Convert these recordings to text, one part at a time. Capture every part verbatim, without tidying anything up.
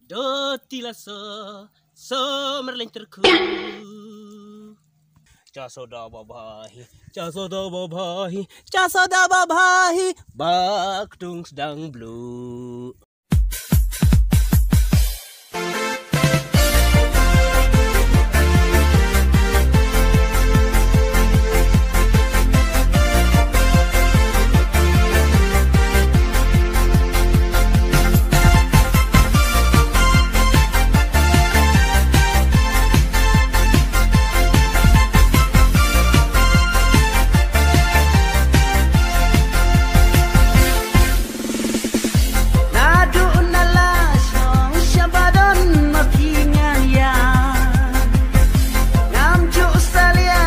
Do ti la so, so mer leng terku. Cha so da ba bha hi, cha so da ba bha hi, cha so da ba bha hi. Bak tung sdang blu. Naduh na la shong sha ba don ma phi ngan ïa. Ngam ju salia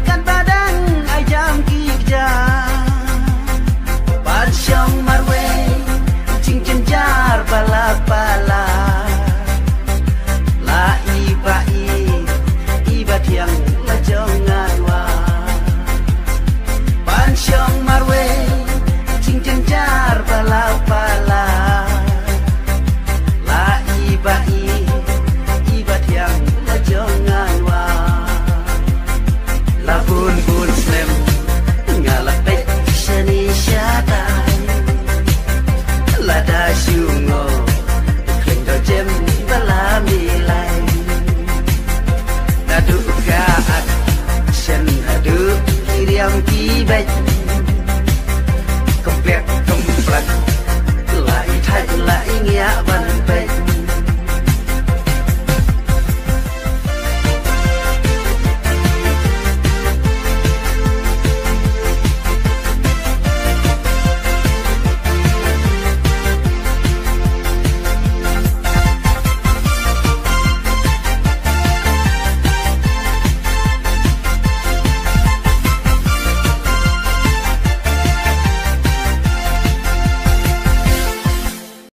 kan ba dang ai jam ki kjat. Ban shong marwei jingjynjar ba la palat. La i ba i, i ba thiang la jong nga dua. Ban shong marwei jingjynjar ba la palat. La i ba i, i ba thiang la jong nga dua. La bun bun slem nga la peit shane shatai. Lada shu ngo khlem do jem ba la milai. Naduh ka action haduh ki riam ki beit. Kemplek kemplek